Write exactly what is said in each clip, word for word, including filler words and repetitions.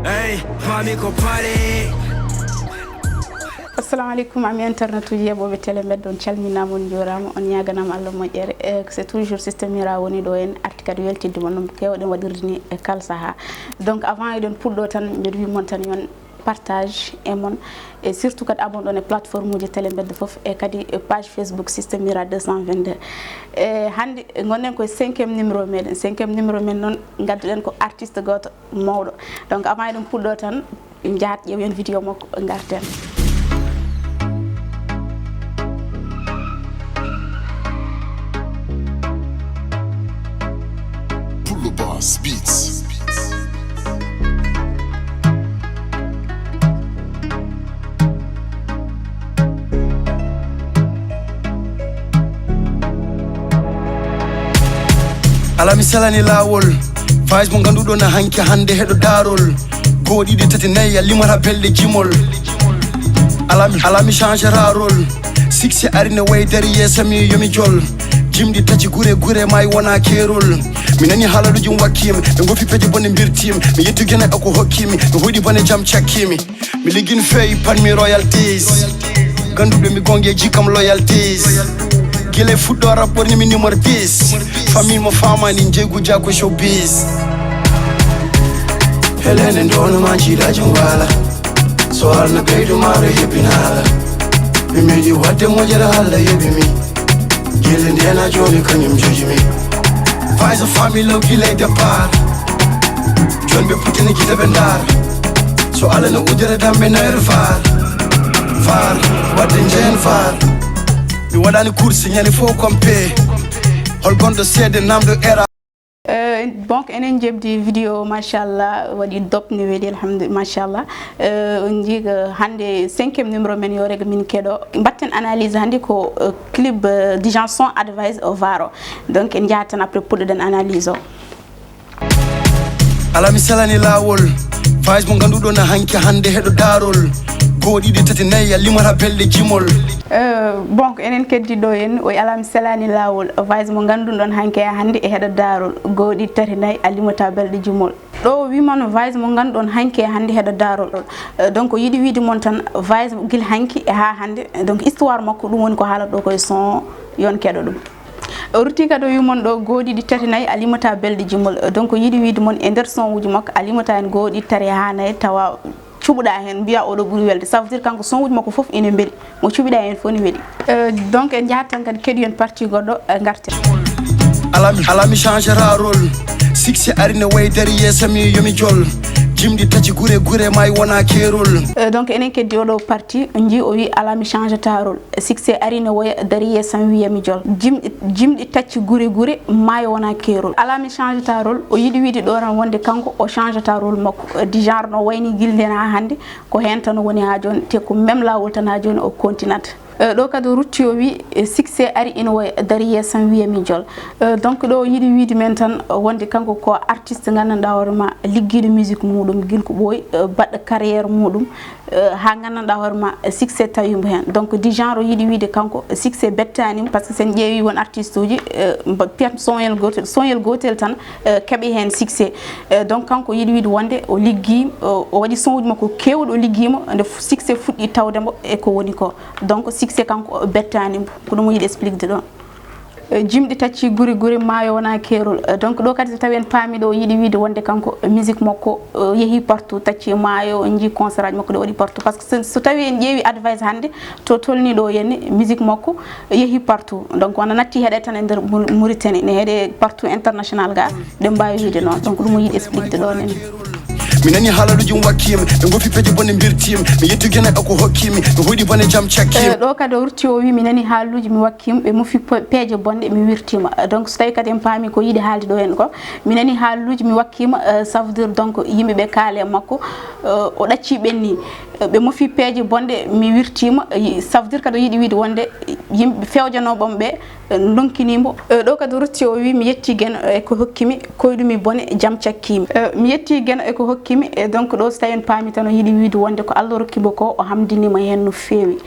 Hey, mami ko pare. Assalamu aleykum, ami internet uji yeɓoɓe télé mbedda, on calminama, on jurama, on ñaganama Allah moƴƴere. Eh, c'est toujours Sister Mira woni ɗo, en arti kadi weltidde mon no kewɗen waɗirde ni e kala saaha. Donc avant eɗen puɗɗo tan, mbeɗa wi mon tan yon partage e mon, e surtout kadi abonné ɗon e plateforme uji télé mbedda foof, e kadi e page Facebook Sister Mira deux cent vingt-deux. E hannde gonɗen koye cinquième numéro meɗen. Cinquième numéro men noon, ngadduɗen ko artiste goto mawɗo. Donc avant eɗen puɗɗo tan, njahat ƴeewen vidéo makko, ngarten. Pullo Boss Beats. Alaa mi selani laawol. Fayis mo ngannduɗon na hanki hannde heɗo daarol. Goo ɗiɗi tati nayi a limata belɗe jimol. Alaa mi, alaa mi changera rôle. Succès ari ne wayi dari yeeso mi yomi jol. Jimɗi tati gure gure mayi wona keerol. Mi nani haalaluji mo wakkimi. Ɓe gofi peje bone mbirtimi. Mi yetti gene e ko hokkimi. Mi hoyɗi bone jam cakkimi. Mi liggin fey panmi royalties. Ganduɗo mi gongeji kam loyalties. Gila fuɗɗo rap ɓorni mi numéro dix. Famille mo famani njeygu jako showbiz. Helene ndono ma jiiɗa jangwala. So alna ɓeydu maro hebbinala. Mi meɗi wadde moƴere Allah yeɓi mi. Gila ndena joni kañum joji mi. Fayso famille law gila e départ. Joni ɓe puttini gite ɓe ndaara. So Allah no udere damɓe nayre faar. Faar wadde njeen faar. Mi waɗani course ñande fof compé. Hol gonɗo seede namɗo era. Euh, donc enen jebdi vidéo, machallah, waɗi dop ne weeli, alhamdulillah, machallah. Euh, on jii ko hannde cinquième numéro men yo rega min keɗo. Mbatten analyse hannde ko euh, clip euh, dijan son advice o varo. Donc en njahat tan après puɗɗoɗen analyse o. Alaa mi selani laawol. Fayis mo ngannduɗon na hanki hannde heɗo daarol. Goo ɗiɗi tati nayi a limata belɗe jimol. Euh, bon, ko enen keddi ɗo en, o alaa mi selani laawol. Fayis mo ngannduɗon hanki e hannde e heɗo daarol. Goo ɗiɗi tati nayi a limata belɗe jimol. Ɗo wimano fayis mo ngannduɗon hanki e hannde heɗo daarol. Euh, donc yiɗi wiide mon tan fayis gila hanki e ha hannde. Donc histoire makko ɗum woni ko haalata ɗo koye son, yon keɗo ɗum. O rutti kadi o wi mon ɗo goo ɗiɗi tati nayi a limata belɗe jimol. Donc yiɗi wiide mon e nder son uji makko a limata hen goo ɗiɗi tati ha nayi tawa cuɓuɗa hen mbiya oɗo ɓuuri welde. Ça veut dire kanko son uji makko foof ene mbeeli. Mo cuɓiɗa hen fof ne weeli. Euh, donc en njahat tan kadi keɗoyen partie goɗɗo, euh, ngarten. Alaa mi, alaa mi changera rôle. Succès ari ne wayi dari yeeso mi yomi jol. Jimɗi tati gure gure mayi wona keerol. Euh, donc enen keddi oɗo partie, on jii o wi alaa mi changeta rôle. Succès ari ne woya dari yeesam wiyami jol. Jimɗi, jimɗi tacci gure gure maayo wona keerol. Alaa mi changeta rôle. O yiɗi wiide ɗo tan wonde kanko o changeta rôle makko. Euh, du genre no wayni gila nden ha hannde ko hen tan woni ha joni, te ko même laawol tan ha joni o continat. Euh, ɗo kadi o rutti o wi, eh, succès ari ina woya dari yeesam wiyami jol. Euh, donc ɗo o yiɗi wiide men tan wonde kanko ko artiste gandanɗa hoore ma liggiiɗo musique muɗum gila ko ɓooyi, euh, baɗɗo carrière muɗum, euh, ha gandanɗa hoore ma succès tawimo hen. Donc du genre o yiɗi wiide kanko succès bettanimo, par ce que sen ƴeewi won artiste uji, euh, mba-, piyat sonyel gotel, sonyel gotel tan, euh, keeɓi hen succès. Euh, donc kanko yiɗi wiide wonde o liggi, o, o waɗi son uji makko kewɗi, o liggima nde fu-, succès fuɗɗi tawde mo e ko woni ko. Donc succès kanko bettani mo, ko ɗum o yiɗi expliquede ɗon. Eh, jimɗi tacci guri guri maayo wona keerol. Eh, donc ɗo kadi so tawi en paami ɗo o yiɗi wiide wonde kanko, eh, musique makko, eh, yeehi partout, tacci maayo, en jii concert aji makko ɗi waɗi partout. Par ce que so, so tawi en ƴeewi advice hannde to tolni ɗo henni, musique makko yeehi partout. Donc wona natti heɗe tan e nder Mauritanie, ne heɗe partout international ga. Ɗen mbaawi wiide noon. Donc ɗum o yiɗi expliquede ɗo nene. Mi nani haalaluji mo wakkimi. Ɓe gofi peje bone mbirtimi. Mi yetti gene e ko hokkimi. Mi hoyɗi bone jam cakkimi. Eh, ɗo kadi o rutti o wi mi nani haalaluji mi wakkima, ɓe mofi pe-, peeje bonɗe mi wirtima. Eh, donc so tawi kadi en paami ko yiɗi haalde ɗo en ko, mi nani haalaluji mi wakkima, eh, ça veut dire donc yimɓe ɓe kaale e makko, eh, o ɗacci ɓenni. Eh, ɓe mofi peeje bonɗe mi wirtima. Eh, ça veut dire kadi o yiɗi wiide wonde yimɓe fewjanooɓe mo ɓe, eh, ndonkinimo. Eh, ɗo kadi o rutti o wi mi yetti geno e ko hokkimi, koyɗumi bone jam cakkimi. Eh, mi yetti geno e ko hokkimi. Eh, donc ɗo so tawi en paami tan o yiɗi wiide wonde ko Allah rokkimo ko o hamdinima hen no feewi.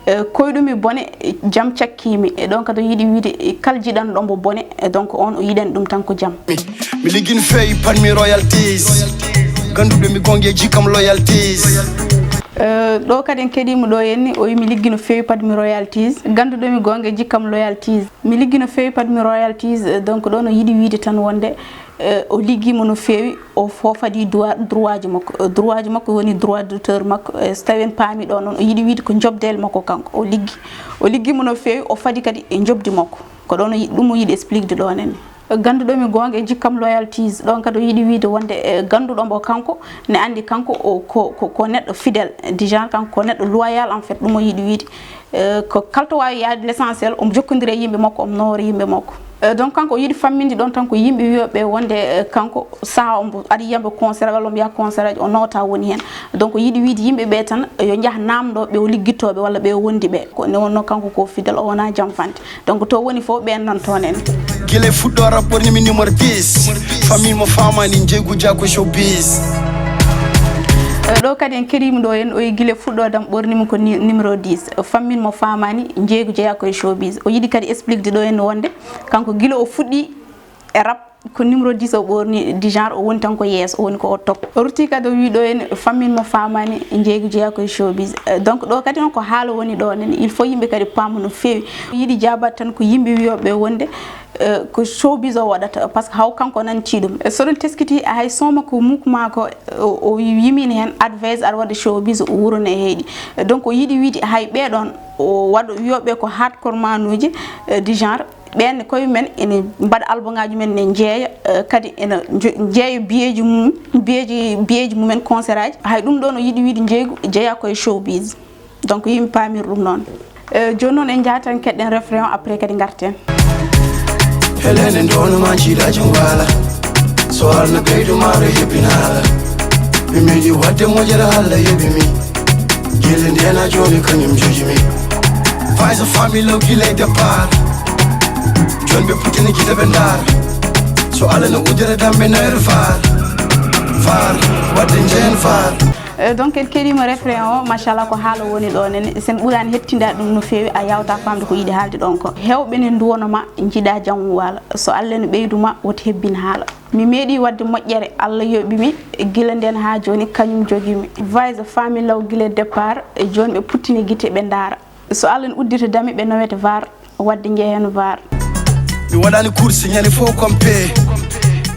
Eh, koyɗumi bone jam cakkimi. E ɗon kadi o yiɗi wiide, eh, kala jiɗanɗo mo bone, eh, donc on o yiɗani ɗum tan ko jam. Mi, mi liggin fey panmi royalties. Ganduɗo mi gonge jikkam loyalties. Eh, ɗo kadi en keɗima ɗo henni, o wi mi liggi no fewi padmi royalties. Ganduɗo mi gonge jikkam loyalties. Mi liggi no fewi padmi royalties. Eh, donc ɗo no yiɗi wiide tan wonde, eh, o liggima no fewi, o fo fadi droit ji makko. Eh, droit ji makko woni droit d'auteur makko. Eh, so tawi en paami ɗo noon, o yiɗi wiide ko jobdele makko kanko o liggi. O liggima no fewi, o fadi kadi e jobdi makko. Ko ɗon o yiɗi, ɗum o yiɗi expliquede ɗo nenne. Ganduɗo mi gonga e jikkam loyalties, ɗon kadi o yiɗi wiide wonde, eh, ganduɗo mbo kanko ne andi kanko o ko, ko, ko neɗɗo fidèle, du genre kanko ko neɗɗo loyal en fait, ɗum o yiɗi wiide. Eh, ko kalto wawi yaade, l'essentiel omo jokkondiri e yimɓe makko, omo nawori yimɓe makko. Eh, donc kanko o yiɗi famminde ɗon tan ko yimɓe wiyoɓe wonde, eh, kanko saha omo ari yiyamɓe concert walla omo yaha concert aji o nawta woni hen. Donc o yiɗi wiide yimɓe ɓe tan yo njah namdo ɓe o liggittoɓe walla ɓe o wondi ɓe. Ko ne wonno kanko ko fidèle, o wona jamfante. Donc to woni fof ɓen nan toon en. Gila e fuɗɗo rap ɓorni mi numéro dix. Famille mo famani njeygu jako showbiz. Eh, ɗo kadi en keɗima ɗo en, o yi gila fuɗɗodam ɓornimi ko ni- numéro dix. Fammin mo famani njeygu jeeya koye showbiz. O yiɗi kadi expliquede ɗo en wonde kanko gila o fuɗɗi e rap ko numéro dix o ɓorni, du genre o woni tan ko yeeso, o woni ko o top. O rutti kadi o wi ɗo en fammin mo famani njeygu jeeya koye showbiz. Eh, donc ɗo kadi noon ko haala woni ɗo nen, il faut yimɓe kadi paama no fewi. Yiɗi jaabade tan ko yimɓe wiyoɓe wonde, eh, ko showbiz o waɗata, parce que haw kanko nanti ɗum. Eh, soɗon teskiti hay soma ko muk ma ko, eh, o, o yimini hen advice aɗa waɗa showbiz, o wuro ne heyɗi. Eh, donc o yiɗi wiide hay ɓeɗon o waɗa wiyoɓe ko hardcore manuji, eh, du genre ɓen koye men ene mbaɗa album ngaji men ne jeeya, eh, kadi ene jo- jeeya biyeji mum, biyeji biyeji mumen concert aji. Hay ɗum ɗo no yiɗi wiide jeygu jeeya koye showbiz. Donc yimɓe pamir ɗum noon. Eh, joni noon en jahatan keɗɗen refrain o, après kadi garten. Helene ndonuma jiiɗa jom waala. So alna ɓeydu maaro hebbinaala. Mi meeɗi wadde moƴere Allah yeɓi mi. Gila ndena joni kañum joji mi. Fayso famille o gila e départ. Joni ɓe puttini gita ɓe ndaar. So Allah no udere damɓe nayre faar. Faar wadde njeen faar. Eh, donc en keɗima refrain o, machallah ko haala woni ɗo nene. Sen ɓurani hettidade ɗum no fewi, a yawta famde ko yiɗi haalde ɗon ko. Hewɓe ne duwonoma jiiɗa jam waala. So Allah ne ɓeyduma woto hebbin haala. Mi meeɗi wadde moƴƴere Allah yoɓimi. Gila nden ha joni kañum jogimi. Vise famille law gila départ. E joni ɓe puttini gite ɓe ndaara. So Allah ne uddita dame ɓe nawete var wadde njehen var. Mi waɗani course ñande fof comme pe.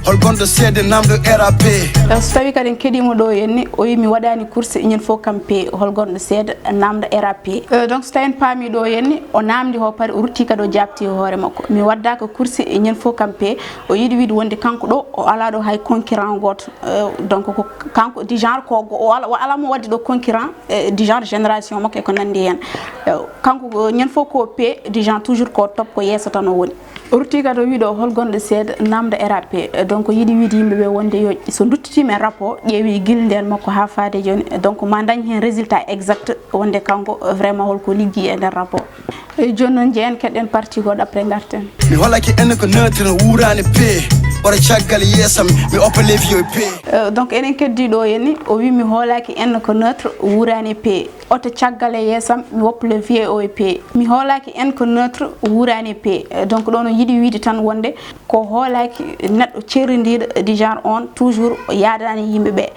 Hol gonɗo seede namɗo rap? Eh, so tawi kadi en keɗima ɗo henni, o wi mi waɗani course ñande fof comme pe. Hol gonɗo seede namɗo rap? Eh, donc so tawi en paami ɗo henni, o namdi ho paari, o rutti kadi o jabti hoore makko. Mi waddaka course ñande fof comme pe. O yiɗi wiide wonde kanko ɗo o ala ɗo hay concurrent goto. Eh, donc ko kanko du genre ko o ala, o ala mo wadde ɗo concurrent, eh, du genre génération makko e ko nandi hen. Eh, kanko ko ñande fof ko pe, du genre toujours ko top, ko yeeso tan o woni. O rutti kadi o wi ɗo hol gonɗo seede namdo rap? Eh, donc yiɗi wiide yimɓe ɓe wonde yo so duttitima e rap o, ƴeewi gila nden makko ha faade joni. Eh, donc ma dañ hen résultat exact wonde kanko, eh, vraiment holko liggi e nder rap o. Eyi, jooni noon, njehen keɗɗen partie goɗɗo, après ngarten. Mi hoolaki en ko neutre no wuurani pe. Ɓora caggal yeesam, mi oppa levier pe. Euh, donc eɗen keddi ɗo henni, o wi mi hoolaki en ko neutre wuurani pe. Oto caggal e yeesam, mi woppa levier o e pe. Mi hoolaki en ko neutre wuurani pe. Euh, donc ɗon o yiɗi wiide tan wonde ko hoolaki neɗɗo ceerindinɗo du genre on, toujours o yaadani yimɓe ɓe.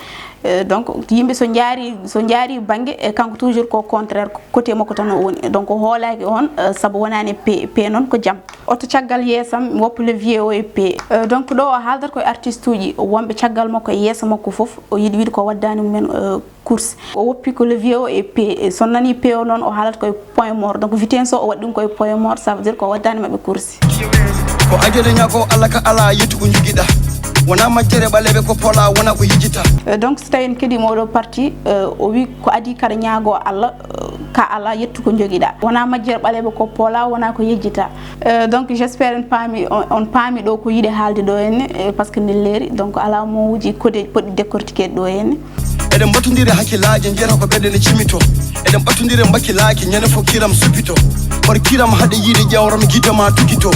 Euh, donc yimɓe so njaari, so njaari bannge, e kanko toujours ko contraire, côté makko tan o woni. Donc o hoolaki on, euh, sabu wonani pe, pe noon ko jam. Oto caggal yeesam, mi woppa levier o e pe. Euh, donc ɗo o haaldat koye artiste uji wonɓe caggal makko e yeeso makko fof, o yiɗi wiide ko waddani mumen, euh, course. O woppi ko levier o e pe. So nani pe o noon, o haalat koye point mort. Donc vitesse o, o waɗi ɗum koye point mort, ça veut dire ko waddani maɓɓe course. Ko ajele ñago Allah ka ala yettu ko jogiɗa. Wona majjere ɓaleɓe ko pola, wona ko yejjita. Euh, donc so tawi en keɗima oɗo partie, euh, o wi ko adi kaɗa ñaago Allah, euh, ka ala yettu ko jogiɗa. Wona majjere ɓaleɓe ko pola, wona ko yejjita. Euh, donc j'espère en paami, on, on paami ɗo ko yiɗi haalde ɗo henne, euh, parce que min leeri, donc ala mo wuji codé poɗɗi décortiqué ɗo henne. Eɗen mbattondiri hakkillaaji, njiyata ko ɓerɗe ne cimmito. Eɗen mbattondiri mbakkilaaji, ñande fof kiram suppito. Hoto kiram haɗe yiide ƴeewram gite ma tugito.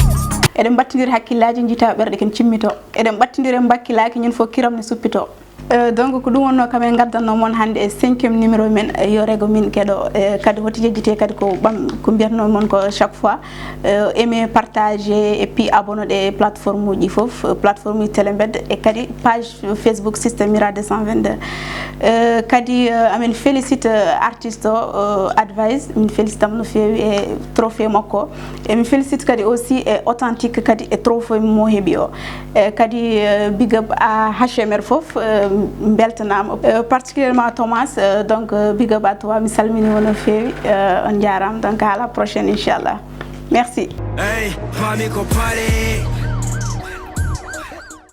Eɗen mbattondiri hakkillaaji, njiyata ɓerɗe ken cimmito. Eɗen mbattondiri mbakkilaaji, ñande fof kiram ne suppito. Euh, donc ko ɗum wonno kam en gaddanno mon hannde e cinquième numéro men, euh, yo rego min keɗo, euh, kadi hoti yejjite kadi ko ɓam ko mbiyatno mon ko chaque fois, euh, aimé partager et puis abonné ɗe plateforme uji fof, euh, plateforme uji télé mbedde e kadi page Facebook Système Mira deux cent vingt-deux. Euh, kadi euh, amin félicite euh, artiste o euh, advice, min félicite am no feewi e trophée makko. Emin félicite kadi aussi e authentique kadi e trophée mo heɓi o. E kadi euh, big up à H M R fof, euh, beltanama euh, particulièrement Thomas, euh, donc euh, big up à toi, mi salmini mo no feewi, euh, on jarama, donc à la prochaine inchallah. Merci. Hey, fami ko pare.